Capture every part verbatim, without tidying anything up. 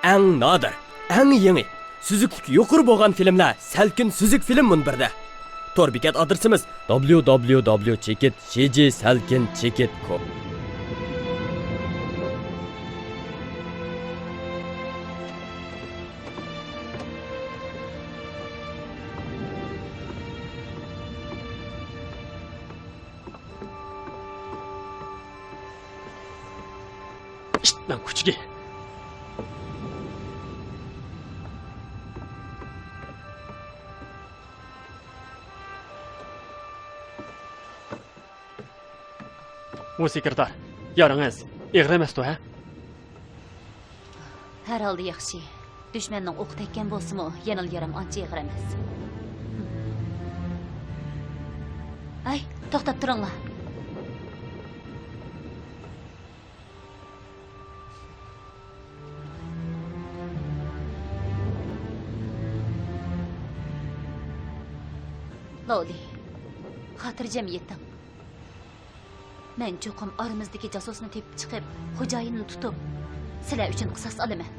ئەڭ نادىر، ئەڭ يېڭى، سۈزۈكلۈكى يۇقىرى بولغان فىلىملەر سەلكىن سۈزۈك فىلىم مۇنبىرىدە. تور بېكەت ئادرېسىمىز: دابليۇ دابليۇ دابليۇ چېكىت شى جى سەلكىن چېكىت كوم. ئىتنىڭ كۈچۈكى. ۋۇ سېكرېتار، يارىڭىز ئېغىر ئەمەستۇ، ھە؟ ھەر ھالدا ياخشى. دۈشمەننىڭ ئوقى تەگكەن بولسىمۇ، يەنىلا يارام ئانچە ئېغىر ئەمەس. ھەي، توختاپ تۇرۇڭلار. لولى، خاتىرجەم يېتىڭ. مەن چوقۇم ئارىمىزدىكى جاسۇسنى تېپىپ چىقىپ، خوجايىننى تۇتۇپ، سىلەر ئۈچۈن قىساس ئالىمەن.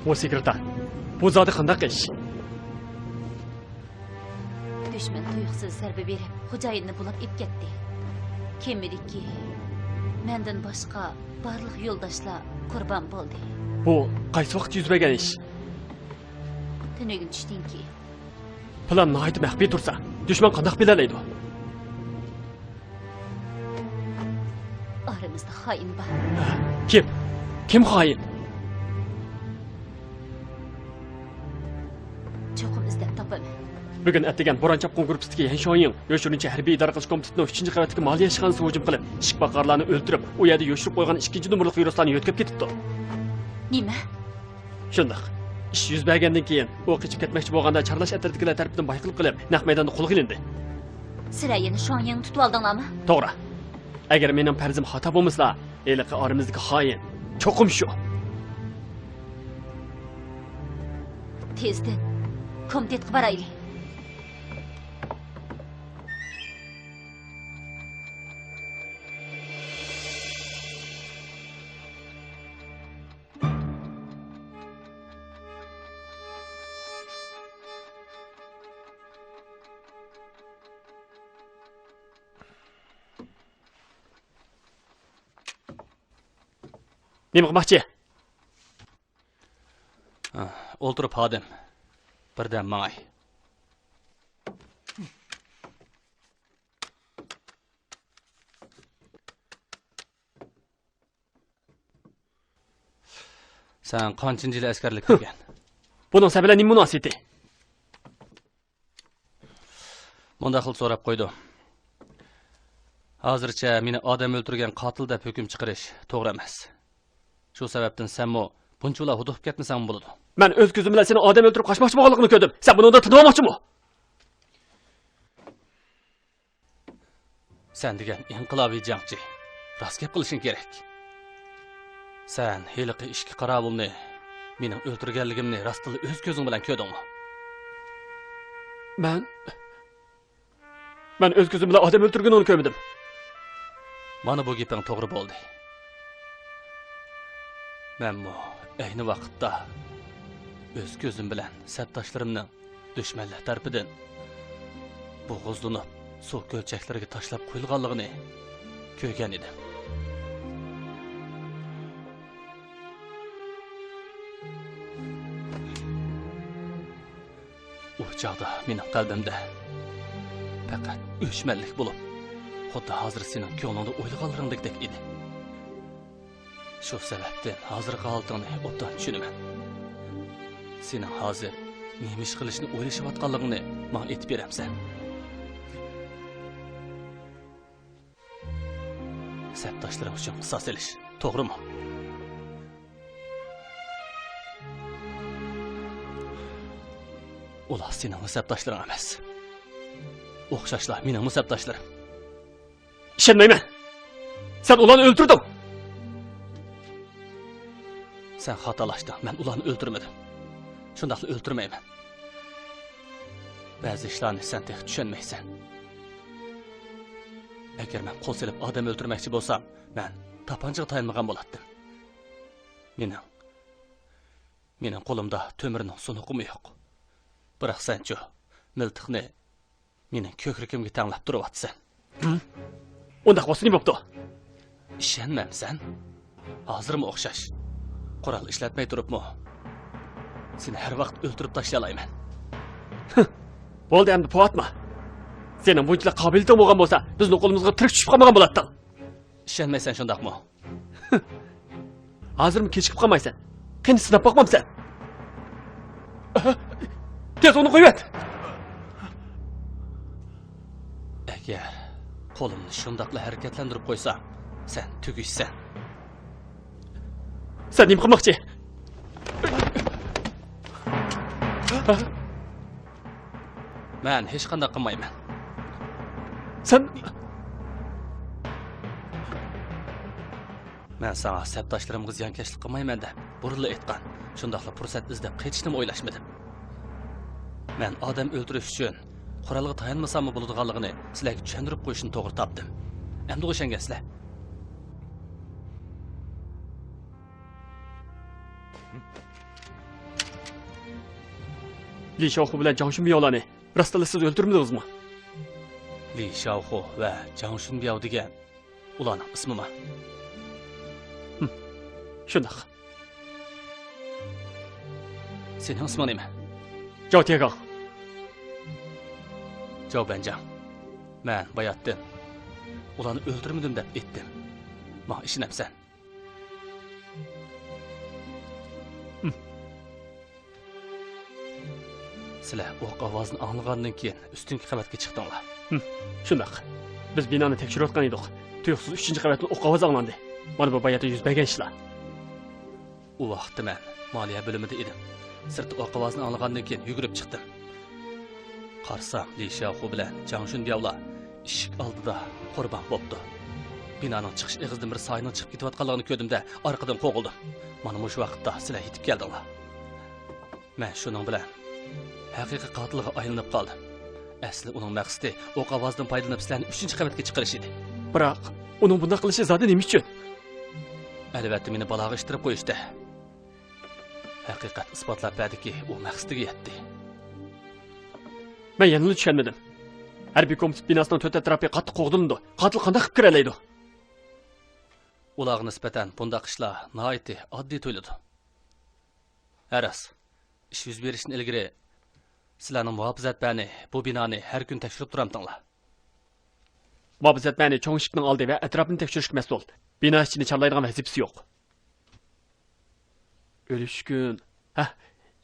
ۋۇ سېكرېتار، بۇ زادى قانداق ئىش؟ دۈشمەن تۇيۇقسىز زەربە بېرىپ، خوجايىننى بۇلاپ ئېلىپ كەتتى. كېمىدىكى مەندىن باشقا بارلىق يولداشلار قۇربان بولدى. بۇ قايسى ۋاقىت يۈز بەرگەن ئىش؟ تۈنۈگۈن چۈشتىن كېيىن. پىلان ناھايىتى مەخپىي تۇرسا، دۈشمەن قانداق بىلەلەيدۇ؟ ئارىمىزدا خائىن بار. كىم؟ كىم خائىن؟ چوقۇم ئىزدەپ تاپىمەن. بۈگۈن ئەتىگەن بوران چاپقۇن گۇرۇپپىسىدىكى يەن شۇاڭيىڭ يوشۇرۇنچە ھەربىي ئىدارە قىلىش كومىتېتىنىڭ ئۈچىنچى قەۋەتتىكى مالىيە ئىشخانىسىغا ھۇجۇم قىلىپ، ئىشىك باقارلارنى ئۆلتۈرۈپ، ئۇ يەردە يوشۇرۇپ قويغان ئىككىنچى نومۇرلۇق ۋىرۇسلارنى يۆتكەپ كېتىپتۇ. نېمە؟ شۇنداق. ئىش يۈز بەرگەندىن كېيىن ئۇ قېچىپ كەتمەكچى بولغاندا، چارلاش ئەترىتىدىكىلەر تەرىپىدىن بايقىلىپ قېلىپ، نەق مەيداندا قولغا ئېلىندى. سىلەر يەنە شۇاڭيىڭنى تۇتۇۋالدىڭلارمۇ؟ توغرا. ئەگەر مېنىڭ پەرىزىم خاتا بولمىسىلا، ھېلىقى ئارىمىزدىكى خائىن چوقۇم شۇ. تېزدىن كومىتېتقا بارايلى. نېمە قىلماقچى؟ ئولتۇرۇپ ھادىم، بىردەم ماڭاي. سەن قانچىنچى يىل ئەسكەرلىك قىلغان؟ بۇنىڭ سەن بىلەن نېمە مۇناسىۋىتى؟ مۇنداق قىلىپ سوراپ قويدۇم. ھازىرچە مېنى ئادەم ئۆلتۈرگەن قاتىل دەپ ھۆكۈم چىقىرىش توغرا ئەمەس. شۇ سەۋەبتىن سەنمۇ بۇنچىۋالا ھودۇقۇپ كەتمىسەڭمۇ بولىدۇ. مەن ئۆز كۆزۈم بىلەن سېنىڭ ئادەم ئۆلتۈرۈپ قاچماقچى بولغانلىقىنى كۆردۈم. سەن بۇنىڭدىن تىنىۋالماقچىمۇ؟ سەن دېگەن ئىنقىلابىي جەڭچى. راست گەپ قىلىشىڭ كېرەك. سەن ھېلىقى ئىككى قاراۋۇلنى مېنىڭ ئۆلتۈرگەنلىكىمنى راستتىنلا ئۆز كۆزۈڭ بىلەن كۆردۈڭمۇ؟ مەن، مەن ئۆز كۆزۈم بىلەن ئادەم ئۆلتۈرگىنىڭنى كۆرمىدىم. مانا بۇ گېپىڭ توغرا بولدى. مەنمۇ ئەينى ۋاقىتتا ئۆز كۆزۈم بىلەن سەپداشلىرىمنىڭ دۈشمەنلەر تەرىپىدىن بوغۇزلىنىپ، سۇ كۆلچەكلىرىگە تاشلاپ قويۇلغانلىقىنى كۆرگەن ئىدىم. ئۇ چاغدا مېنىڭ قەلبىمدە پەقەت ئۆچمەنلىك بولۇپ، خۇددى ھازىر سېنىڭ كۆڭلۈڭدە ئويلىغانلىرىڭدەك ئىدى. شۇ سەۋەبتىن ھازىرقى ھالىتىڭنى ئوبدان چۈشىنىمەن. سېنىڭ ھازىر نېمە ئىش قىلىشنى ئويلىشىۋاتقانلىقىڭنى ماڭا ئېيتىپ بېرەمسەن؟ سەپداشلىرىڭ ئۈچۈن قىساس ئېلىش، توغرىمۇ؟ ئۇلار سېنىڭ ھېسابداشلىرىڭ ئەمەس. ئوخشاشلا مېنىڭ ھېسابداشلىرىم. ئىشەنمەيمەن. سەن ئۇلارنى ئۆلتۈردۈڭ. سەن خاتالاشتىڭ. مەن ئۇلارنى ئۆلتۈرمىدىم. شۇنداقلا ئۆلتۈرمەيمەن. بەزى ئىشلارنى سەن تېخى چۈشەنمەيسەن. ئەگەر مەن قول سېلىپ ئادەم ئۆلتۈرمەكچى بولسام، مەن تاپانچىغا تايانمىغان بولاتتىم. مېنىڭ، مېنىڭ قولۇمدا تۆمۈرنىڭ سۇنۇقىمۇ يوق. بىراق سەنچۇ، مىلتىقنى مېنىڭ كۆكرىكىمگە تەڭلەپ تۇرۇۋاتىسەن. ھىم؟ ئۇنداق بولسا نېمە بوپتۇ؟ ئىشەنمەمسەن؟ ھازىرمۇ ئوخشاش. قورال ئىشلەتمەي تۇرۇپمۇ سېنى ھەر ۋاقىت ئۆلتۈرۈپ تاشلىيالايمەن. ھىم. بولدى، ئەمدى پوۋاتما. سېنىڭ بۇنچىلىك قابىلىيىتىڭ بولغان بولسا، بىزنىڭ قولىمىزغا تىرىك چۈشۈپ قالمىغان بولاتتىڭ. ئىشەنمەيسەن شۇنداقمۇ؟ ھازىرمۇ كېچىكىپ قالمايسەن. قېنى، سىناپ باقمامسەن؟ تېز ئۇنى قويۇۋەت! ئەگەر قولۇمنى شۇنداقلا ھەرىكەتلەندۈرۈپ قويسام، سەن تۈگىشىسەن. سەن نېمە قىلماقچى؟ مەن ھېچقانداق قىلمايمەن. سەن، مەن ساڭا سەپداشلىرىمغا زىيانكەشلىك قىلمايمەن دەپ بۇرۇنلا ئېيتقان، شۇنداقلا پۇرسەت ئىزدەپ قېچىشنىمۇ ئويلاشمىدىم. مەن ئادەم ئۆلتۈرۈش ئۈچۈن قورالغا تايانمىساممۇ بولىدىغانلىقىنى سىلەرگە چۈشەندۈرۈپ قويۇشنى توغرا تاپتىم. ئەمدىغۇ ئىشەنگەنسىلەر؟ لى شياۋخۇ بىلەن جاڭ شۈنبياۋلارنى راستلا سىز ئۆلتۈرمىدىڭىزمۇ؟ لى شياۋخۇ ۋە جاڭ شۈنبياۋ دېگەن ئۇلارنىڭ ئىسمىما؟ ھىم، شۇنداق. سېنىڭ ئىسمىڭ نېمە؟ جاۋ تيەگاڭ. جاۋ بەنجاڭ. مەن باياتتىن ئۇلارنى ئۆلتۈرمىدىم دەپ ئېيتتىم. ماڭا ئىشىنەمسەن؟ ھىم. سىلەر ئوق ئاۋازىنى ئاڭلىغاندىن كېيىن ئۈستۈنكى قەۋەتكە چىقتىڭلار. ھىم، شۇنداق. بىز بىنانى تەكشۈرۈۋاتقان ئىدۇق. تۇيۇقسىز ئۈچىنچى قەۋەتتىن ئوق ئاۋازى ئاڭلاندى. مانا بۇ باياتىن يۈز بەرگەن ئىشلار. ئۇ ۋاقىتتا مەن مالىيە بۆلۈمىدە ئىدىم. سىرتتا ئوق ئاۋازىنى ئاڭلىغاندىن كېيىن يۈگۈرۈپ چىقتىم. قارىسام، لى شياۋخۇ بىلەن جاڭ شۈنبياۋلار ئىشىك ئالدىدا قۇربان بوپتۇ. بىنانىڭ چىقىش ئېغىزىدىن بىر سايىنىڭ چىقىپ كېتىۋاتقانلىقىنى كۆردۈم-دە، ئارقىدىن قوغلىدىم. مانا مۇشۇ ۋاقىتتا سىلەر يېتىپ كەلدىڭلار. مەن شۇنىڭ بىلەن ھەقىقىي قاتىلغا ئايلىنىپ قالدىم. ئەسلى ئۇنىڭ مەقسىتى ئوق ئاۋازىدىن پايدىلىنىپ سىلەرنى ئۈچىنچى قەۋەتكە چىقىرىش ئىدى. بىراق، ئۇنىڭ بۇنداق قىلىشى زادى نېمە ئۈچۈن؟ ئەلۋەتتە، مېنى بالاغا ئىتتىرىپ قويۇشتى. ھەقىقەت ئىسپاتلاپ بەردىكى، ئۇ مەقسىتىگە يەتتى. مەن يەنىلا چۈشەنمىدىم. ھەربىي كومىتېت بىناسىنىڭ تۆت ئەتراپى قاتتىق قوغدىلىدۇ. قاتىل قانداق قىلىپ كىرەلەيدۇ؟ ئۇلارغا نىسبەتەن بۇنداق ئىشلار ناھايىتى ئاددىي تۇيۇلىدۇ. ھە راست، ئىش يۈز بېرىشتىن ئىلگىرى سىلەرنىڭ مۇھاپىزەت بەنى بۇ بىنانى ھەر كۈنى تەكشۈرۈپ تۇرامتىڭلار؟ مۇھاپىزەت بەنى چوڭ ئىشىكنىڭ ئالدى ۋە ئەتراپىنى تەكشۈرۈشكە مەسئۇل. بىنا ئىچىنى چارلايدىغان ۋەزىپىسى يوق. ئۆلۈشكۈن. ھە،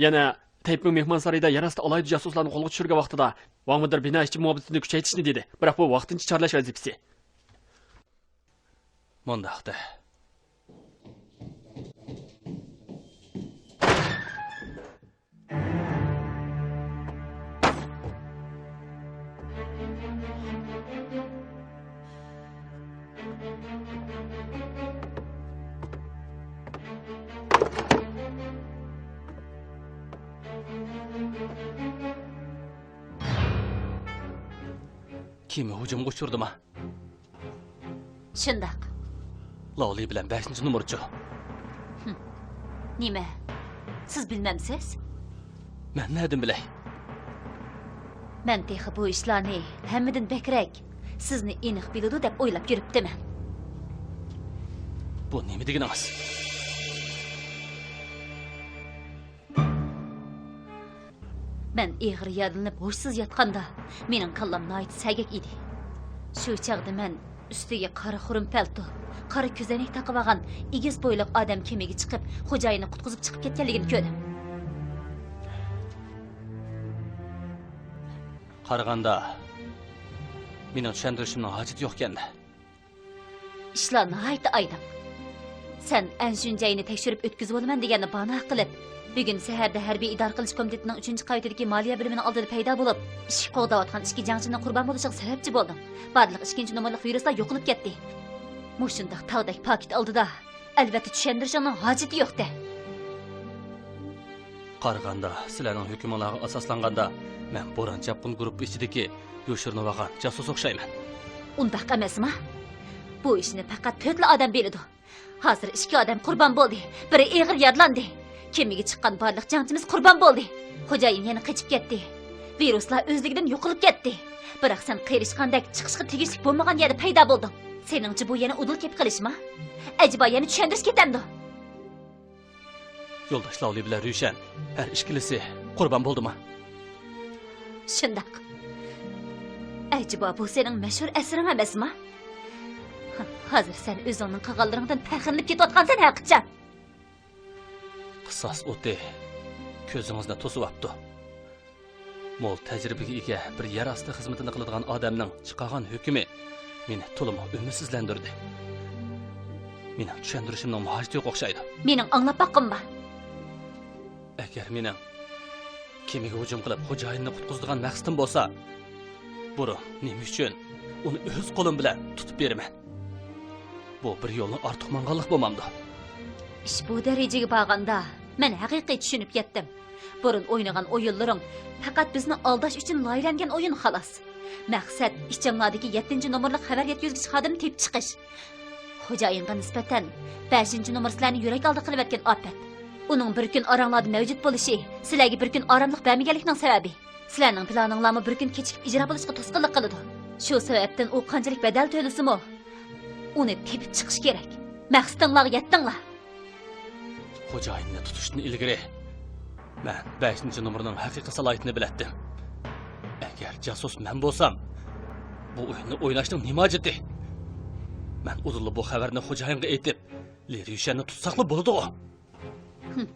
يەنە تەيپىڭ مېھمانسارىيىدا يەر ئاستى ئالاھىدە جاسۇسلارنى قولغا چۈشۈرگەن ۋاقتىدا، ۋاڭ مۇدىر بىنا ئىچى مۇھاپىزىتىنى كۈچەيتىشنى دېدى. بىراق بۇ ۋاقتىنچە چارلاش ۋەزىپىسى. مۇنداق دە. كېمە ھۇجۇمغا ئۇچرىدىما؟ شۇنداق. لاۋلى بىلەن بەشىنچى نومۇرچۇ؟ ھىم. نېمە؟ سىز بىلمەمسىز؟ مەن نەدىن بىلەي؟ مەن تېخى بۇ ئىشلارنى ھەممىدىن بەكرەك سىزنى ئېنىق بىلىدۇ دەپ ئويلاپ يۈرۈپتىمەن. بۇ نېمە دېگىنىڭىز؟ مەن ئېغىر يارىلىنىپ ھوشسىز ياتقاندا، مېنىڭ كاللام ناھايىتى سەگەك ئىدى. شۇ چاغدا مەن ئۈستىگە قارا خۇرۇم پەلتو، قارا كۆزەينەك تاقىۋالغان ئېگىز بويلۇق ئادەم كېمىگە چىقىپ، خوجايىننى قۇتقۇزۇپ چىقىپ كەتكەنلىكىنى كۆردۈم. قارىغاندا، مېنىڭ چۈشەندۈرۈشۈمنىڭ ھاجىتى يوقكەن. ئىشلار ناھايىتى ئايدىڭ. سەن ئەنشۈنجەينى تەكشۈرۈپ ئۆتكۈزۈۋالىمەن دېگەننى بانا قىلىپ، بۈگۈن سەھەردە ھەربىي ئىدارە قىلىش كومىتېتىنىڭ ئۈچىنچى قەۋىتىدىكى مالىيە بۆلۈمىنىڭ ئالدىدا پەيدا بولۇپ، ئىشىك قوغداۋاتقان ئىككى جەڭچىنىڭ قۇربان بولۇشىغا سەۋەبچى بولدۇم. بارلىق ئىككىنچى نومۇرلۇق ۋىرۇسلار يوقىلىپ كەتتى. مۇشۇنداق تاغدەك پاكىت ئالدىدا، ئەلۋەتتە، چۈشەندۈرۈشۈڭنىڭ ھاجىتى يوق-دە. قارىغاندا، سىلەرنىڭ ھۆكۈمىڭلارغا ئاساسلانغاندا، مەن بوران-چاپقۇن گۇرۇپپا ئىچىدىكى يوشۇرۇنۇۋالغان جاسۇس ئوخشايمەن. ئۇنداق ئەمەسما؟ بۇ ئىشنى پەقەت تۆتلا ئادەم بىلىدۇ. ھازىر ئىككى ئادەم قۇربان بولدى، بىرى ئېغىر يارىلاندى. كېمىگە چىققان بارلىق جەڭچىمىز قۇربان بولدى. خوجايىن يەنە قېچىپ كەتتى. ۋىرۇسلار ئۆزلۈكىدىن يوقىلىپ كەتتى. بىراق سەن قېرىشقاندەك چىقىشقا تېگىشلىك بولمىغان يەردە پەيدا بولدۇڭ. سېنىڭچە بۇ يەنە ئۇدۇل كېپى قىلىشما؟ ئەجەبا يەنە چۈشەندۈرۈش كېتەمدۇ؟ يولداش لاۋلى بىلەن رۈشەن ھەر ئىككىلىسى قۇربان بولدىما؟ شۇنداق. ئەجەبا بۇ سېنىڭ مەشھۇر ئەسىرىڭ ئەمەسما؟ ھازىر سەن ئۆزۈڭنىڭ قىلغانلىرىڭدىن پەخىرلىنىپ كېتىۋاتقانسەن ھەقىچان. قىساس ئوتى كۆزىڭىزنى توسۇۋاپتۇ. مول تەجرىبىگە ئىگە بىر يەر ئاستى خىزمىتىنى قىلىدىغان ئادەمنىڭ چىقارغان ھۆكمى مېنى تولىمۇ ئۈمىدسىزلەندۈردى. مېنىڭ چۈشەندۈرۈشۈمنىڭ ھاجىتى يوق ئوخشايدۇ. مېنىڭ ئاڭلاپ باققۇم بار. ئەگەر مېنىڭ كېمىگە ھۇجۇم قىلىپ، خوجايىننى قۇتقۇزىدىغان مەقسىتىم بولسا، بۇرۇن نېمە ئۈچۈن ئۇنى ئۆز قولۇم بىلەن تۇتۇپ بېرىمەن؟ بۇ بىر يولنى ئارتۇق ماڭغانلىق بولمامدۇ؟ ئىش بۇ دەرىجىگە بارغاندا، مەن ھەقىقىي چۈشىنىپ يەتتىم. بۇرۇن ئوينىغان ئويۇنلىرىڭ پەقەت بىزنى ئالداش ئۈچۈن لايىھەلەنگەن ئويۇن، خالاس. مەقسەت، ئىچىڭلاردىكى يەتتىنچى نومۇرلۇق خەۋەر يەتكۈزگۈچ خادىمنى تېپىپ چىقىش. خوجايىنغا نىسبەتەن بەشىنچى نومۇر سىلەرنى يۈرەك ئالدى قىلىۋەتكەن ئاپەت. ئۇنىڭ بىر كۈن ئاراڭلاردا مەۋجۇت بولۇشى سىلەرگە بىر كۈن ئاراملىق بەرمىگەنلىكنىڭ سەۋەبى. سىلەرنىڭ پىلانىڭلارمۇ بىر كۈن كېچىكىپ ئىجرا بولۇشقا توسقۇنلۇق قىلىدۇ. شۇ سەۋەبتىن ئۇ قانچىلىك بەدەل تۆلىسىمۇ، ئۇنى تېپىپ چىقىش كېرەك. مەقسىتىڭلارغا يەتتىڭلار. خوجايىننى تۇتۇشتىن ئىلگىرى مەن بەشىنچى نومۇرنىڭ ھەقىقىي سالاھىيىتىنى بىلەتتىم. ئەگەر جاسۇس مەن بولسام، بۇ ئويۇننى ئويناشنىڭ نېمە ھاجىتى؟ مەن ئۇدۇللا بۇ خەۋەرنى خوجايىنغا ئېيتىپ، لى رۈشەننى تۇتساقلا بولىدىغۇ. ھىم.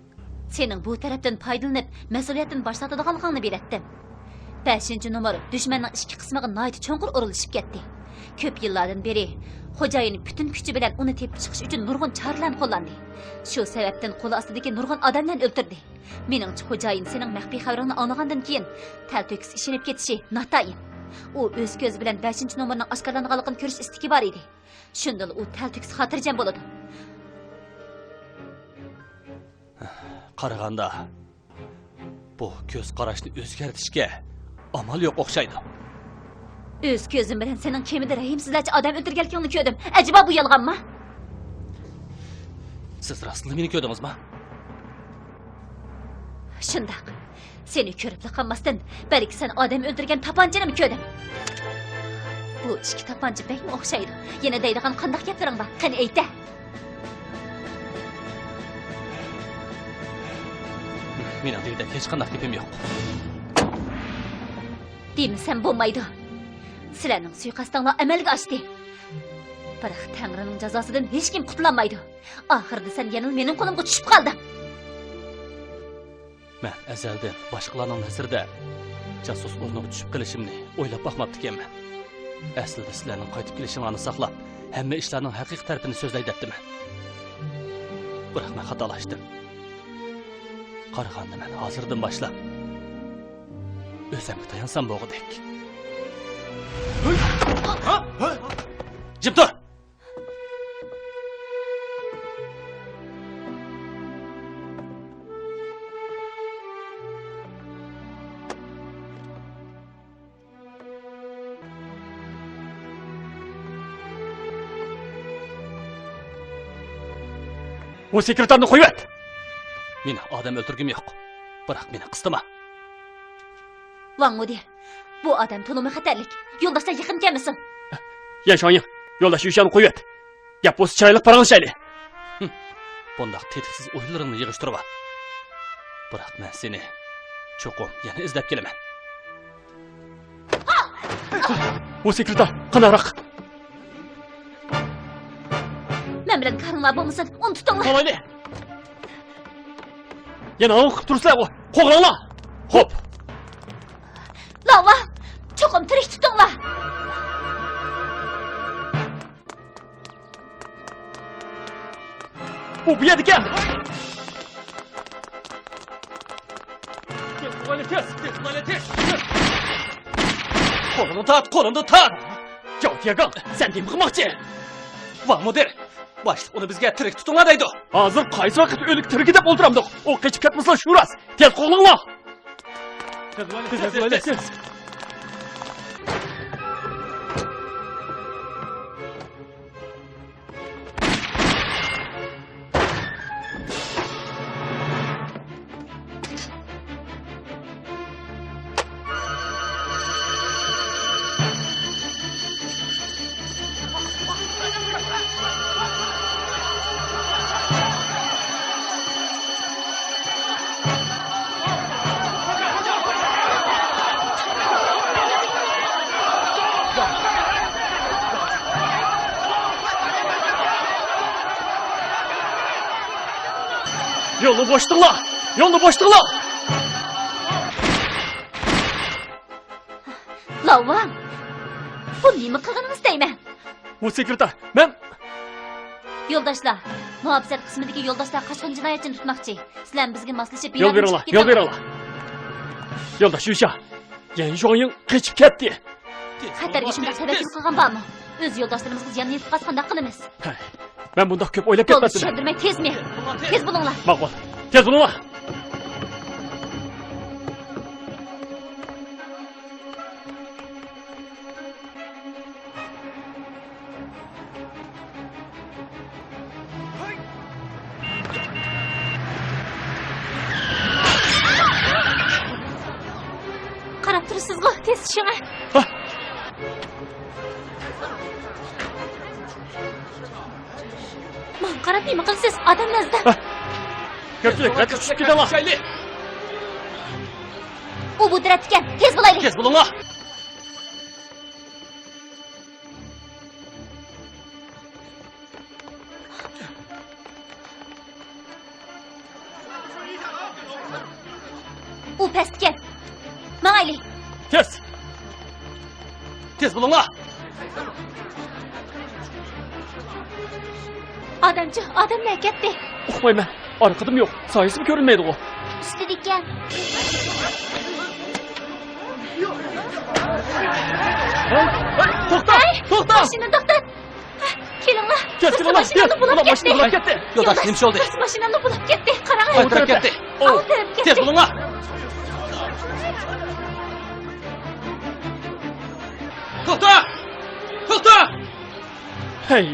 سېنىڭ بۇ تەرەپتىن پايدىلىنىپ، مەسئۇلىيەتتىن باش تارتىدىغانلىقىڭنى بىلەتتىم. بەشىنچى نومۇر دۈشمەننىڭ ئىچكى قىسمىغا ناھايىتى چوڭقۇر ئورۇنلىشىپ كەتتى. كۆپ يىللاردىن بېرى خوجايىن پۈتۈن كۈچى بىلەن ئۇنى تېپىپ چىقىش ئۈچۈن نۇرغۇن چارىلەرنى قوللاندى. شۇ سەۋەبتىن قولى ئاستىدىكى نۇرغۇن ئادەملەرنى ئۆلتۈردى. مېنىڭچە، خوجايىن سېنىڭ مەخپىي خەۋىرىڭنى ئاڭلىغاندىن كېيىن تەلتۆكۈس ئىشىنىپ كېتىشى ناتايىن. ئۇ ئۆز كۆزى بىلەن بەشىنچى نومۇرنىڭ ئاشكارىلانغانلىقىنى كۆرۈش ئىستىكى بار ئىدى. شۇندىلا ئۇ تەلتۆكۈس خاتىرجەم بولىدۇ. قارىغاندا، بۇ كۆز قاراشنى ئۆزگەرتىشكە ئامال يوق ئوخشايدۇ. ئۆز كۆزۈم بىلەن سېنىڭ كېمىدە رەھىمسىزلەرچە ئادەم ئۆلتۈرگەنلىكىڭنى كۆردۈم. ئەجەبا بۇ يالغانما؟ سىز راستلا مېنى كۆردىڭىزما؟ شۇنداق. سېنى كۆرۈپلا قالماستىن، بەلكى سەن ئادەم ئۆلتۈرگەن تاپانچىنىمۇ كۆردۈم. بۇ ئىككى تاپانچا بەكمۇ ئوخشايدۇ. يەنە دەيدىغان قانداق گەپلىرىڭ بار؟ قېنى ئېيتە. مېنىڭ دېگۈدەك ھېچقانداق گېپىم يوق. دېمىسەم بولمايدۇ. سىلەرنىڭ سۇيىقەستىڭلار ئەمەلگە ئاشتى. بىراق تەڭرىنىڭ جازاسىدىن ھېچكىم قۇتۇلالمايدۇ. ئاخىرىدا سەن يەنىلا مېنىڭ قولۇمغا چۈشۈپ قالدىڭ. مەن ئەزەلدىن باشقىلارنىڭ نەزىرىدە جاسۇس ئورنىغا چۈشۈپ قېلىشىمنى ئويلاپ باقماپتىكەنمەن. ئەسلىدە سىلەرنىڭ قايتىپ كېلىشىڭلارنى ساقلاپ، ھەممە ئىشلارنىڭ ھەقىقىي تەرىپىنى سۆزلەي دەپتىمەن. بىراق مەن خاتالاشتىم. قارىغاندا مەن ھازىردىن باشلاپ ئۆزۈمگە تايانسام بولغۇدەك. جىم تۇر! بۇ سېكرېتارنى قويۇۋەت! مېنىڭ ئادەم ئۆلتۈرگۈم يوق. بىراق مېنى قىستىما. ۋاڭ مۇدىر، بۇ ئادەم تولىمۇ خەتەرلىك. يولداشلار يېقىن كەلمىسۇن. يەن شاڭيىڭ، يولداش يۈشياننى قويۇۋەت. گەپ بولسا چىرايلىق پاراڭلىشايلى. ھىم. بۇنداق تېتىقسىز ئويۇنلىرىڭنى يىغىشتۇرۇۋال. بىراق مەن سېنى چوقۇم يەنە ئىزدەپ كېلىمەن. بۇ سېكرېتار، قانداقراق؟ مەن بىلەن كارىڭلار بولمىسۇن، ئۇنى تۇتۇڭلار. قالايلى! يەنە ئاڭ قىلىپ تۇرسىلەرغۇ. قوغلاڭلار! خوپ! لاۋا! چوقۇم تىرىك تۇتۇڭلار! ئۇ بۇ يەردىكەن! قولىنى تارت، قولىنى تارت! جاۋ تيەگاڭ، سەن نېمە قىلماقچى؟ ۋاڭ مۇدىر، باشلىق ئۇنى بىزگە تىرىك تۇتۇڭلار دەيدۇ. ھازىر قايسى ۋاقىت ئۆلۈك تىرىك دەپ ئولتۇرامدۇق؟ ئۇ قېچىپ كەتمىسىلا شۇ راست. تېز قوغلىنىڭلار. تېز، تېز، تېز، تېز. يولنى بوشىتىڭلار! يولنى بوشىتىڭلار! لاۋۋاڭ! بۇ نېمە قىلغىنىڭىز دەيمەن؟ ۋۇ سېكرېتار، مەن يولداشلار، مۇھاپىزەت قىسمىدىكى يولداشلار قاچقان جىنايەتچىنى تۇتماقچى. سىلەرمۇ بىزگە ماسلىشىپ، يول بېرىڭلار، يول بېرىڭلار. يولداش يۈشيا، يەن شۇڭيىڭ قېچىپ كەتتى. خەتەرگە شۇنداق سەۋەبچىلىك قىلغان بارمۇ؟ ئۆز يولداشلىرىمىزغا زىيان يېتىپ قالسا قانداق قىلىمىز؟ ھەي، مەن بۇنداق كۆپ ئويلاپ كەتمەپتىمەن. چۈشەندۈرمەي تېزمۇ؟ تېز بولۇڭلار. ماقۇل. تېز بولۇڭلار. قاراپ تۇرىسىزغۇ، تېز چۈشۈڭە. ھە؟ ماڭا قاراپ نېمە قىلىسىز؟ ئادەم نەزدە. ھە؟ كۆپچىلىك، قايتىپ چۈشۈپ كېتىڭلار. ئۇ بۇ تەرەپتىكەن. تېز بولايلى. تېز بولۇڭلار. ئۇ پەستىكەن. ماڭايلى. تېز! تېز بولۇڭلار! ئادەمچۇ، ئادەملەر كەتتى. ئۇقمايمەن. ئارقىدىمۇ يوق، سايىسىمۇ كۆرۈنمەيدىغۇ. ئۈستىدىكەن. ھەي، ھەي، توختا، ھەي، توختا! ماشىنىنى توختات! كېلىڭلار. تېز كېلىڭلار، تېز! ماشىنامنى بۇلاپ كەتتى. يولداش، نېمە ئىش بولدى؟ ماشىنامنى بۇلاپ كەتتى. قاراڭ. قايسى تەرەپكە كەتتى؟ ئاۋۇ تەرەپكە كەتتى. تېز بولۇڭلار! توختا! توختا! ھەي!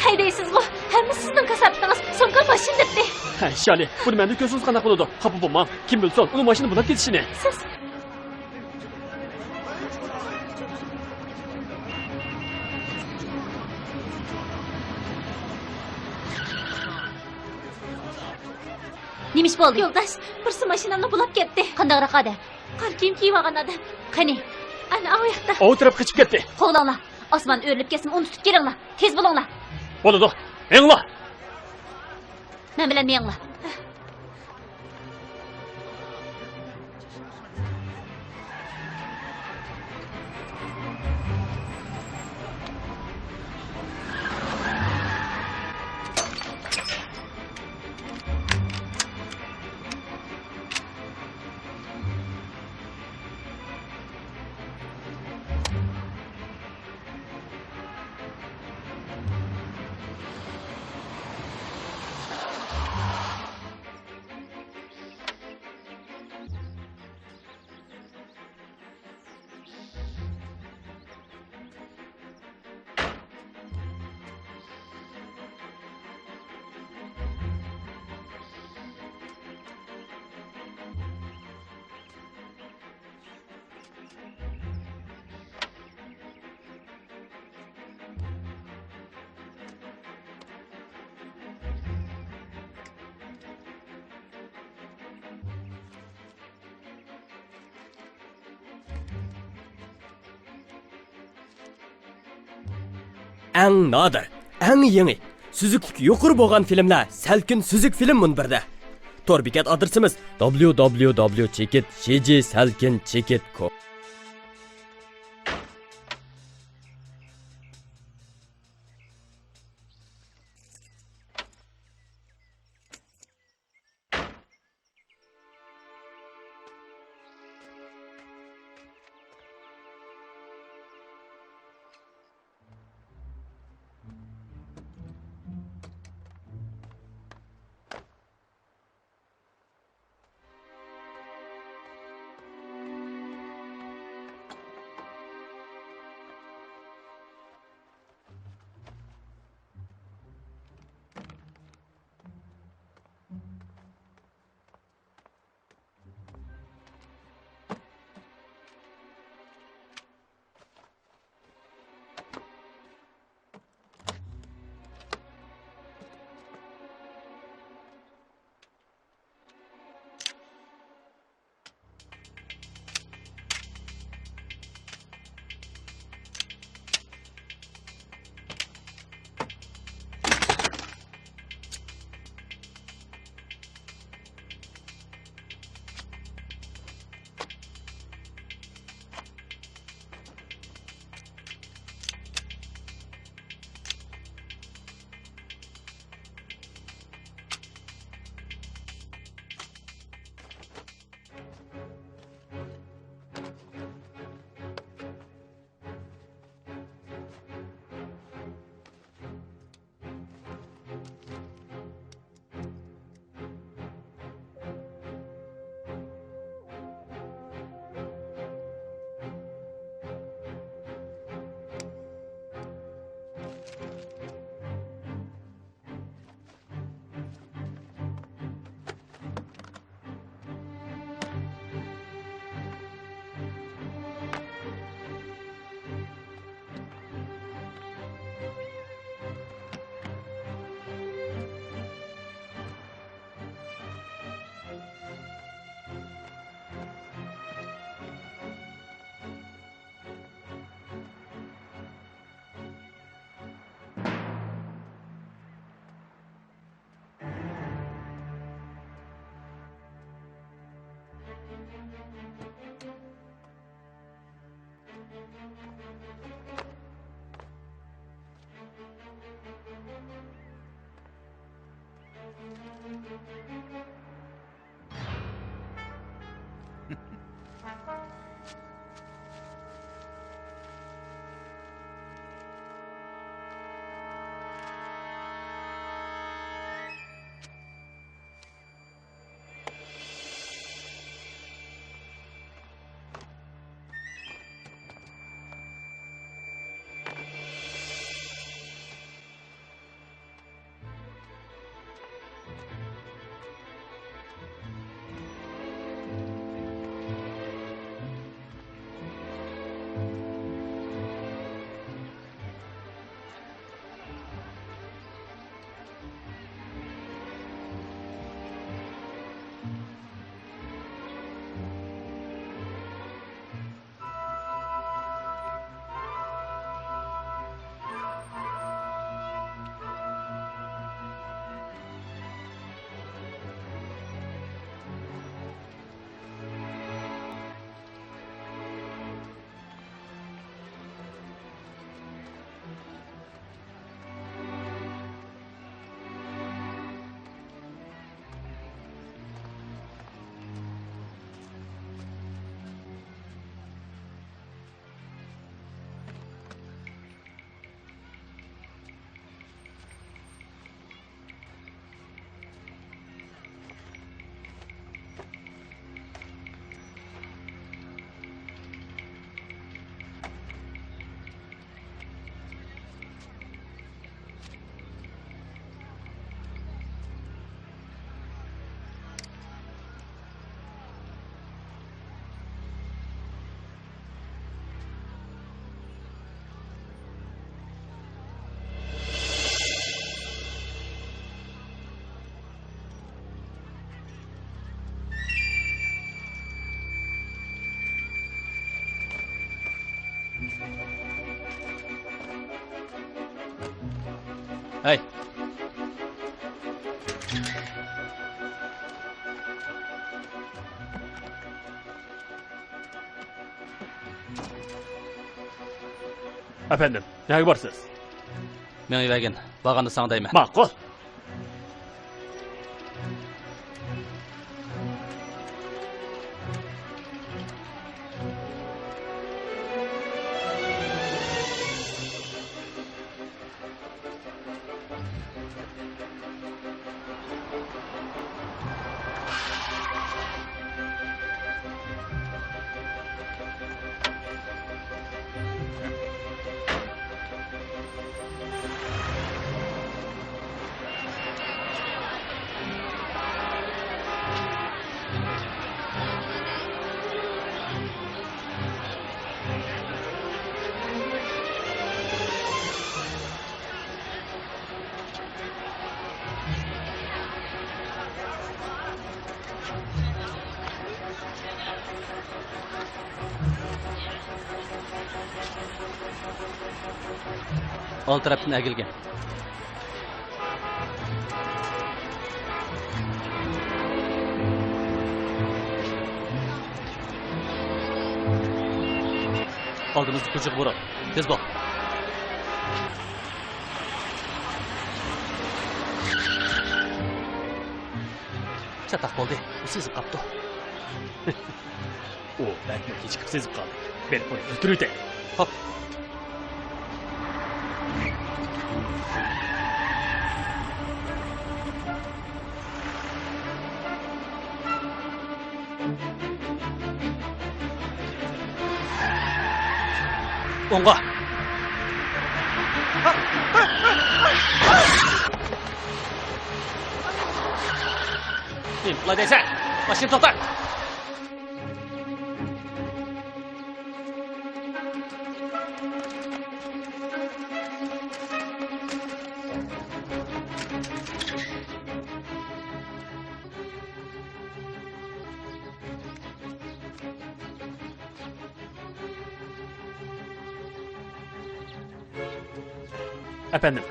ھەيدەيسىزغۇ؟ ھەممىسى سىزنىڭ كاساپىتىڭىز. سومكام ماشىنا دەپتى. ھەي، شالى، بۇنى مەندىن كۆرسىڭىز قانداق بولىدۇ؟ خاپا بولماڭ. كىم بىلسۇن، ئۇنىڭ ماشىنا بۇلاپ كېتىشىنى. سىز نېمە ئىش بولدى؟ يولداش، بىرسى ماشىنامنى بۇلاپ كەتتى. قانداقراق ئادەم؟ قارا كىيىم كىيىۋالغان ئادەم. قېنى؟ ئەنە، ئاۋۇ ياقتا. ئاۋۇ تەرەپكە قېچىپ كەتتى. قوغلاڭلار. ئاسمان ئۆرۈلۈپ كەتسىمۇ ئۇنى تۇتۇپ كېلىڭلار. تېز بولۇڭلار. بولىدۇ. مېڭىڭلار. مەن بىلەن مېڭىڭلار. ئەڭ نادىر، ئەڭ يېڭى، سۈزۈكلۈكى يۇقىرى بولغان فىلىملەر سەلكىن سۈزۈك فىلىم مۇنبىرىدە. تور بېكەت ئادرېسىمىز: دابليۇ دابليۇ دابليۇ چېكىت شى جى سەلكىن چېكىت كوم. ھەي! ئەپەندىم، نەگە بارىسىز؟ مېڭىۋەرگىن، بارغاندا ساڭا دەيمەن. ماقۇل. ئالدى تەرەپتىن ئەگىلگەن. ئالدىمىزدا كوچىغا بۇرۇل. تېز بول. چاتاق بولدى. ئۇ سېزىپ قاپتۇ. ئۇ بەكمۇ كېچىكىپ سېزىپ قالدى. مېنى ئۇنى ئۆلتۈرۈۋېتەي. خوپ. ئوڭغا. نېمە قىلاي دەيسەن؟ ماشىنا توختات! ئەپەندىم.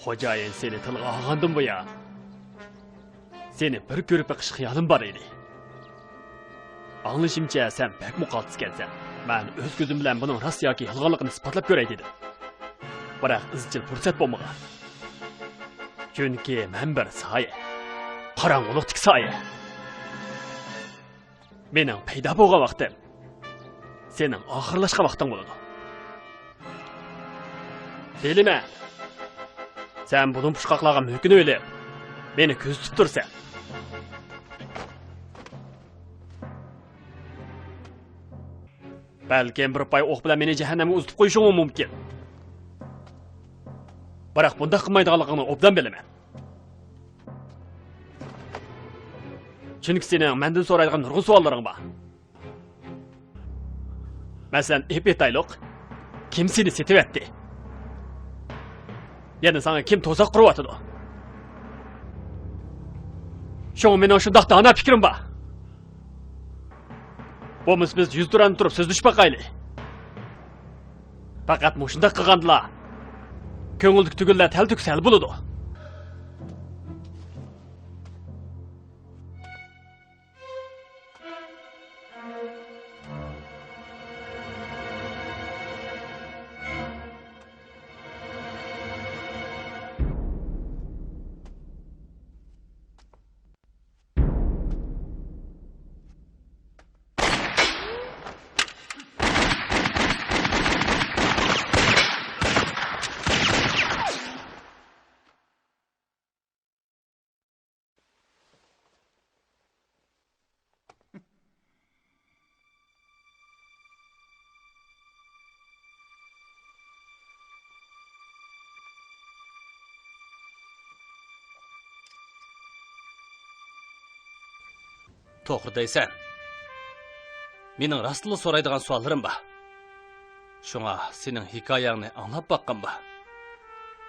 خوجايىن سېنى تىلغا ئالغاندىن بۇيان، سېنى بىر كۆرۈپ بېقىش خىيالىم بار ئىدى. ئاڭلىشىمچە، سەن بەكمۇ قالتىس ئىكەنسەن. مەن ئۆز كۆزۈم بىلەن بۇنىڭ راست ياكى يالغانلىقىنى ئىسپاتلاپ كۆرەي دېدىم. بىراق ئىزچىل پۇرسەت بولمىغان. چۈنكى مەن بىر سايە. قاراڭغۇلۇقتىكى سايە. مېنىڭ پەيدا بولغان ۋاقتىم سېنىڭ ئاخىرلاشقان ۋاقتىڭ بولىدۇ. بىلىمەن، سەن بۇلۇڭ پۇچقاقلارغا مۆكۈنۈۋېلىپ، مېنى كۆزىتىپ تۇرىسەن. بەلكىم بىر پاي ئوق بىلەن مېنى جەھەننەمگە ئۇزىتىپ قويۇشۇڭمۇ مۇمكىن. بىراق بۇنداق قىلمايدىغانلىقىڭنى ئوبدان بىلىمەن. چۈنكى سېنىڭ مەندىن سورايدىغان نۇرغۇن سوئاللىرىڭ بار. مەسىلەن، ئېيتايلۇق، كىم سېنى سېتىۋەتتى؟ يەنە ساڭا كىم تۇزاق قۇرۇۋاتىدۇ؟ شۇڭا مېنىڭ شۇنداق دانا پىكرىم بار. بولمىسا بىز يۈزتۇرانە تۇرۇپ سۆزلىشىپ باقايلى. پەقەت مۇشۇنداق قىلغاندىلا كۆڭۈلدىكى تۈگۈنلەر تەلتۆكۈس ھەل بولىدۇ. توغرا دەيسەن. مېنىڭ راستلا سورايدىغان سوئاللىرىم بار. شۇڭا سېنىڭ ھېكايەڭنى ئاڭلاپ باققۇم بار.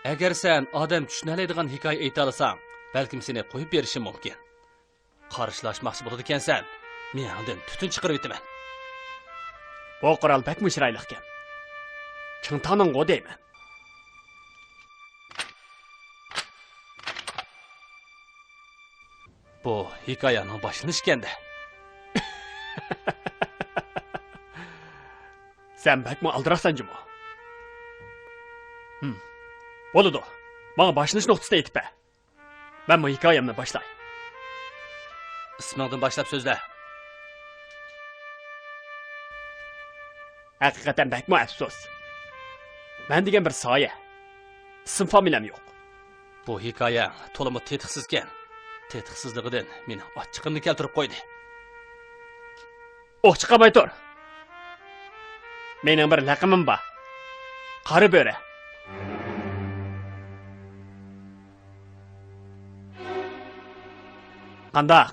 ئەگەر سەن ئادەم چۈشىنەلەيدىغان ھېكايە ئېيتالىساڭ، بەلكىم سېنى قويۇپ بېرىشىم مۇمكىن. قارشىلاشماقچى بولىدىكەنسەن، مېڭەڭدىن تۈتۈن چىقىرىۋېتىمەن. بۇ قورال بەكمۇ چىرايلىقكەن. چىڭتاڭنىڭغۇ دەيمەن. بۇ ھېكايەنىڭ باشلىنىشىكەن-دە. سەن بەكمۇ ئالدىراقسەن جۇمۇ. ھىم. بولىدۇ. ماڭا باشلىنىش نۇقتىسىنى ئېيتىپ بەر. مەنمۇ ھېكايەمنى باشلاي. ئىسمىڭدىن باشلاپ سۆزلە. ھەقىقەتەن بەكمۇ ئەپسۇس. مەن دېگەن بىر سايە. ئىسىم فامىلەم يوق. بۇ ھېكايەڭ تولىمۇ تېتىقسىزكەن. تېتىقسىزلىقىدىن مېنىڭ ئاچچىقىمنى كەلتۈرۈپ قويدى. ئوق چىقارماي تۇر. مېنىڭ بىر لەقىمىم بار. قارا بۆرە. قانداق؟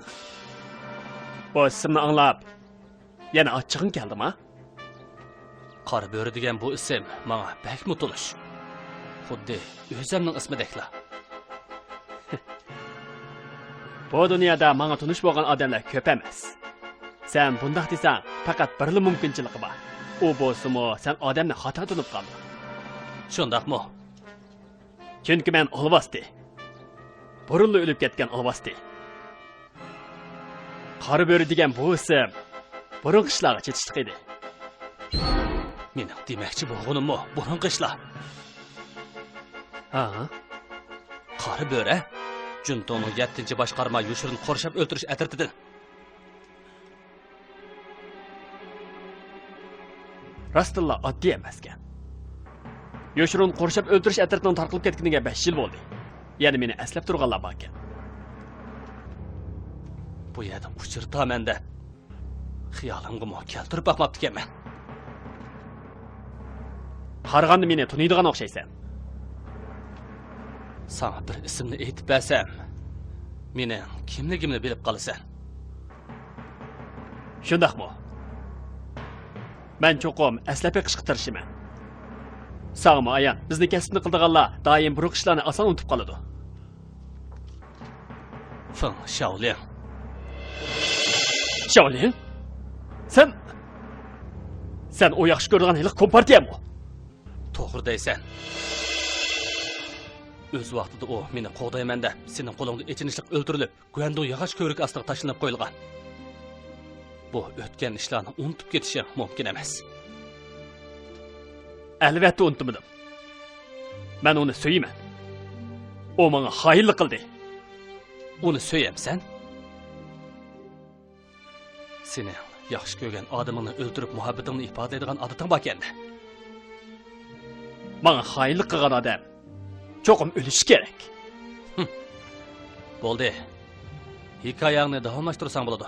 بۇ ئىسىمنى ئاڭلاپ، يەنە ئاچچىقىڭ كەلدىما؟ قارا بۆرە دېگەن بۇ ئىسىم ماڭا بەكمۇ تونۇش. خۇددى ئۆزۈمنىڭ ئىسمىدەكلا. بۇ دۇنيادا ماڭا تونۇش بولغان ئادەملەر كۆپ ئەمەس. سەن بۇنداق دېسەڭ، پەقەت بىرلا مۇمكىنچىلىقى بار. ئۇ بولسىمۇ، سەن ئادەمنى خاتا تونۇپ قالدىڭ. شۇنداقمۇ؟ چۈنكى مەن ئالۋاستى. بۇرۇنلا ئۆلۈپ كەتكەن ئالۋاستى. قارا بۆرە دېگەن بۇ ئىسىم بۇرۇنقى ئىشلارغا چېتىشلىق ئىدى. مېنىڭ دېمەكچى بولغىنىممۇ بۇرۇنقى ئىشلار. ھا؟ قارا بۆرە؟ جۇنتۇڭنىڭ يەتتىنچى باشقارما يوشۇرۇن قورشاپ ئۆلتۈرۈش ئەترىتىدىن. راستتىنلا ئاددىي ئەمەسكەن. يوشۇرۇن قورشاپ ئۆلتۈرۈش ئەترىتىنىڭ تارقىلىپ كەتكىنىگە بەش يىل بولدى. يەنە مېنى ئەسلەپ تۇرغانلار باركەن. بۇ يەردە ئۇچرىتامەن دەپ خىيالىمغىمۇ كەلتۈرۈپ باقماپتىكەنمەن. قارىغاندا مېنى تونۇيدىغان ئوخشايسەن. ساڭا بىر ئىسىمنى ئېيتىپ بەرسەم، مېنىڭ كىملىكىمنى بىلىپ قالىسەن. شۇنداقمۇ؟ مەن چوقۇم ئەسلەپ بېقىشقا تىرىشىمەن. ساڭىمۇ ئايان، بىزنى كەسىپنى قىلىدىغانلار دائىم بۇرۇنقى ئىشلارنى ئاسان ئۇنتۇپ قالىدۇ. فېڭ شاۋلىڭ. شاۋلىڭ؟ سەن، سەن ئۇ ياخشى كۆرىدىغان ھېلىقى كومپارتىيەمۇ؟ توغرا دەيسەن. ئۆز ۋاقتىدا ئۇ مېنى قوغدايمەن دەپ، سېنىڭ قولۇڭدا ئېچىنىشلىق ئۆلتۈرۈلۈپ، گۇەندۇڭ ياغاچ كۆۋرۈكى ئاستىغا تاشلىنىپ قويۇلغان. بۇ ئۆتكەن ئىشلارنى ئۇنتۇپ كېتىشىڭ مۇمكىن ئەمەس. ئەلۋەتتە ئۇنتۇمىدىم. مەن ئۇنى سۆيىمەن. ئۇ ماڭا خائىنلىق قىلدى. ئۇنى سۆيەمسەن؟ سېنىڭ ياخشى كۆرگەن ئادىمىڭنى ئۆلتۈرۈپ، مۇھەببىتىڭنى ئىپادىلەيدىغان ئادىتىڭ باركەن. ماڭا خائىنلىق قىلغان ئادەم چوقۇم ئۆلۈشى كېرەك. ھىم. بولدى. ھېكايەڭنى داۋاملاشتۇرساڭ بولىدۇ.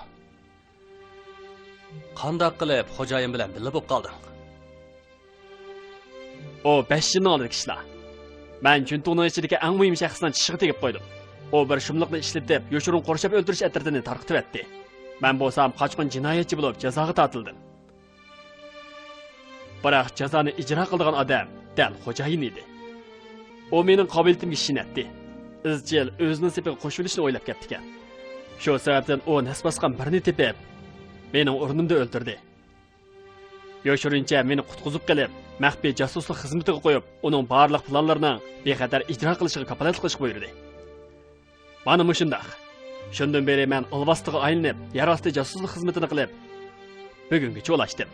قانداق قىلىپ خوجايىن بىلەن بىللە بولۇپ قالدىڭ؟ ئۇ بەش يىلنىڭ ئالدىدىكى ئىشلار. مەن جۈنتۇڭنىڭ ئىچىدىكى ئەڭ مۇھىم شەخسنىڭ چىشىغا تېگىپ قويدۇم. ئۇ بىر شۇملۇقنى ئىشلىتىپ، يوشۇرۇن قورشاپ ئۆلتۈرۈش ئەترىتىنى تارقىتىۋەتتى. مەن بولسام قاچقۇن جىنايەتچى بولۇپ جازاغا تارتىلدىم. بىراق جازانى ئىجرا قىلىدىغان ئادەم دەل خوجايىن ئىدى. ئۇ مېنىڭ قابىلىيىتىمگە ئىشىنەتتى. ئىزچىل ئۆزىنىڭ سېپىگە قوشۇلۇشنى ئويلاپ كەپتىكەن. شۇ سەۋەبتىن ئۇ نەس باسقان بىرىنى تېپىپ، مېنىڭ ئورنۇمدا ئۆلتۈردى. يوشۇرۇنچە مېنى قۇتقۇزۇپ قېلىپ، مەخپىي جاسۇسلۇق خىزمىتىگە قويۇپ، ئۇنىڭ بارلىق پىلانلىرىنىڭ بىخەتەر ئىجرا قىلىشىغا كاپالەتلىك قىلىشقا بۇيرۇدى. مانا مۇشۇنداق. شۇندىن بېرى مەن ئالۋاستىغا ئايلىنىپ، يەر ئاستى جاسۇسلۇق خىزمىتىنى قىلىپ، بۈگۈنگىچە ئۇلاشتىم.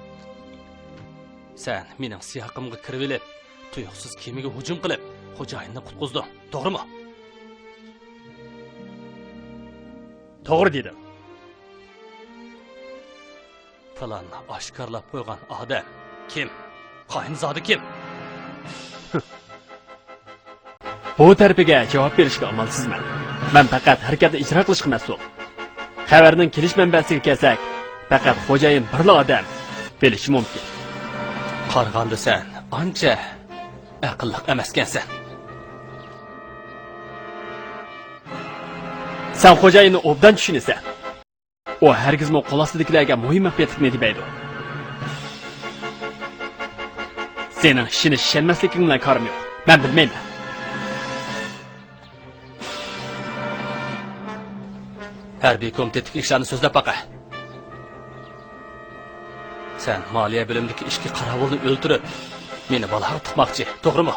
سەن مېنىڭ سىياقىمغا كىرىۋېلىپ، تۇيۇقسىز كېمىگە ھۇجۇم قىلىپ، خوجايىننى قۇتقۇزدۇڭ، توغرىمۇ؟ توغرا دېدىم. پىلاننى ئاشكارىلاپ قويغان ئادەم كىم؟ خائىنزادە كىم؟ بۇ تەرىپىگە جاۋاب بېرىشكە ئامالسىزمەن. مەن پەقەت ھەرىكەتنى ئىجرا قىلىشقا مەسئۇل. خەۋەرنىڭ كېلىش مەنبەسىگە كەلسەك، پەقەت خوجايىن بىرلا ئادەم بىلىشى مۇمكىن. قارىغاندا سەن ئانچە ئەقىللىق ئەمەسكەنسەن. سەن خوجايىننى ئوبدان چۈشىنىسەن. ئۇ ھەرگىزمۇ قول ئاستىدىكىلەرگە مۇھىم مەخپىيەتلىكنى دېمەيدۇ. سېنىڭ ئىشىنىش-ئىشەنمەسلىكىڭ بىلەن كارىم يوق. مەن بىلمەيمەن. ھەربىي كومىتېتتىكى ئىشلارنى سۆزلەپ باقە. سەن مالىيە بۆلۈمىدىكى ئىككى قاراۋۇلنى ئۆلتۈرۈپ، مېنى بالاغا تىقماقچى، توغرىمۇ؟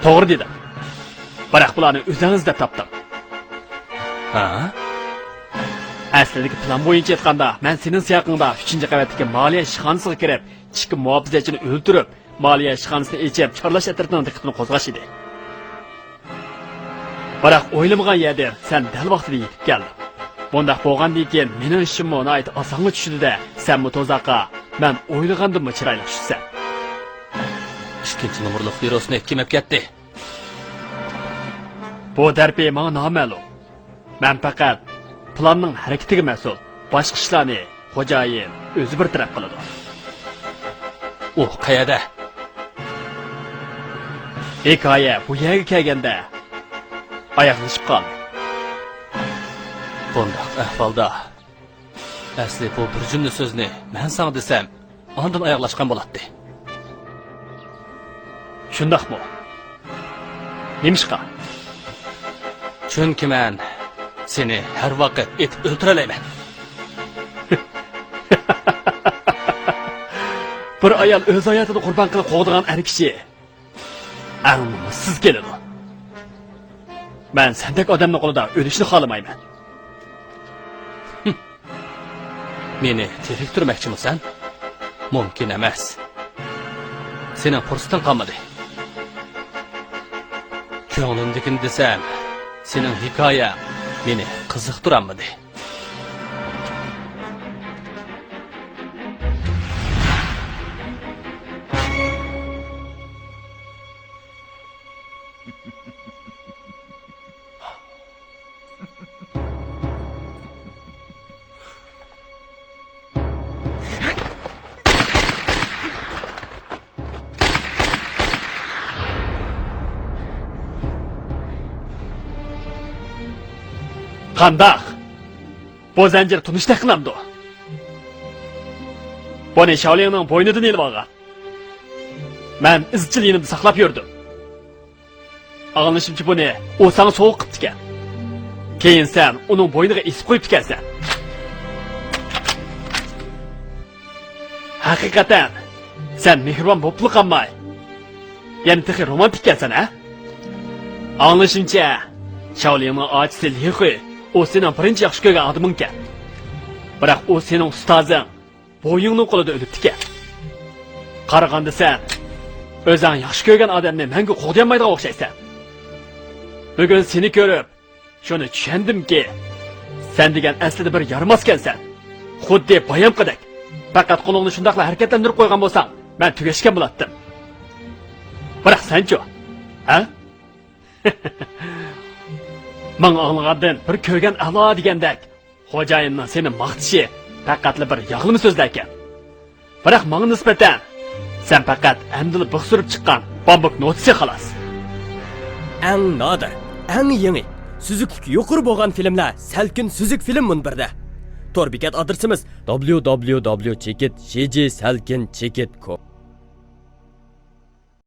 توغرا دېدىڭ. بىراق بۇلارنى ئۆزۈڭ ئىزدەپ تاپتىڭ. ھە؟ ئەسلىدىكى پىلان بويىچە ئېيتقاندا، مەن سېنىڭ سىياقىڭدا ئۈچىنچى قەۋەتتىكى مالىيە ئىشخانىسىغا كىرىپ، ئىككى مۇھاپىزەتچىنى ئۆلتۈرۈپ، مالىيە ئىشخانىسىنى ئېچىپ، چارلاش ئەترىتىنىڭ دىققىتىنى قوزغاش ئىدى. بىراق ئويلىمىغان يەردىن سەن دەل ۋاقتىدا يېتىپ كەلدىڭ. بۇنداق بولغاندىن كېيىن مېنىڭ ئىشىممۇ ناھايىتى ئاسانغا چۈشىدۇ-دە، سەنمۇ تۇزاققا مەن ئويلىغاندىنمۇ چىرايلىق چۈشىسەن. ئىككىنچى نومۇرلۇق ۋىرۇسنى كىم ئەپ كەتتى؟ بۇ تەرىپى ماڭا نامەلۇم. مەن پەقەت پىلاننىڭ ھەرىكىتىگە مەسئۇل. باشقا ئىشلارنى خوجايىن ئۆزى بىر تەرەپ قىلىدۇ. ئۇ قەيەردە؟ ھېكايە بۇ يەرگە كەلگەندە ئاياغلىشىپ قالدى. بۇنداق ئەھۋالدا ئەسلى بۇ بىر جۈملە سۆزنى مەن ساڭا دېسەم، ئاندىن ئاياغلاشقان بولاتتى. شۇنداقمۇ؟ نېمىشقا؟ چۈنكى مەن سېنى ھەر ۋاقىت ئېتىپ ئۆلتۈرەلەيمەن. بىر ئايال ئۆز ھاياتىنى قۇربان قىلىپ قوغدىغان ئەر كىشى ئەڭ نومۇسسىز كېلىدۇ. مەن سەندەك ئادەمنىڭ قولىدا ئۆلۈشنى خالىمايمەن. مېنى تېرىكتۈرمەكچىمۇسەن؟ مۇمكىن ئەمەس. سېنىڭ پۇرسىتىڭ قالمىدى. كۆڭلۈمدىكىنى دېسەم، سېنىڭ ھېكايەڭ مېنى قىزىقتۇرالمىدى. قانداق؟ بۇ زەنجىر تونۇشتەك قىلامدۇ؟ بۇنى شاۋلىڭنىڭ بوينىدىن ئېلىپ ئالغان. مەن ئىزچىل يېنىمدا ساقلاپ يۈردۈم. ئاڭلىشىمچە، بۇنى ئۇ ساڭا سوۋغا قىپتىكەن. كېيىن سەن ئۇنىڭ بوينىغا ئېسىپ قويۇپتىكەنسەن. ھەقىقەتەن، سەن مېھرىبان بوپلا قالماي، يەنە تېخى رومانتىككەنسەن، ھە؟ ئاڭلىشىمچە، شاۋلىڭنىڭ ئاچىسى لىخۇي، ئۇ سېنىڭ بىرىنچى ياخشى كۆرگەن ئادىمىڭكەن. بىراق ئۇ سېنىڭ ئۇستازىڭ بويىڭنىڭ قولىدا ئۆلۈپتىكەن. قارىغاندا سەن ئۆزۈڭ ياخشى كۆرگەن ئادەمنى مەڭگۈ قوغدىيالمايدىغان ئوخشايسەن. بۈگۈن سېنى كۆرۈپ، شۇنى چۈشەندىمكى، سەن دېگەن ئەسلىدە بىر يارىماسكەنسەن. خۇددى بايامقىدەك، پەقەت قولۇڭنى شۇنداقلا ھەرىكەتلەندۈرۈپ قويغان بولساڭ، مەن تۈگەشكەن بولاتتىم. بىراق سەنچۇ؟ ھە؟ ماڭا ئاڭلىغاندىن بىر كۆرگەن ئەلا دېگەندەك، خوجايىننىڭ سېنى ماختىشى پەقەتلا بىر ياغلىما سۆزلەركەن. بىراق ماڭا نىسبەتەن سەن پەقەت ئەمدىلا بىخ سۈرۈپ چىققان بامبۇك نوتىسى خالاس. ئەڭ نادىر، ئەڭ يېڭى، سۈزۈكلۈكى يۇقىرى بولغان فىلىملەر سەلكىن سۈزۈك فىلىم مۇنبىرىدە. تور بېكەت ئادرېسىمىز: دابليۇ دابليۇ دابليۇ چېكىت ژى جى سەلكىن چېكىت كوم.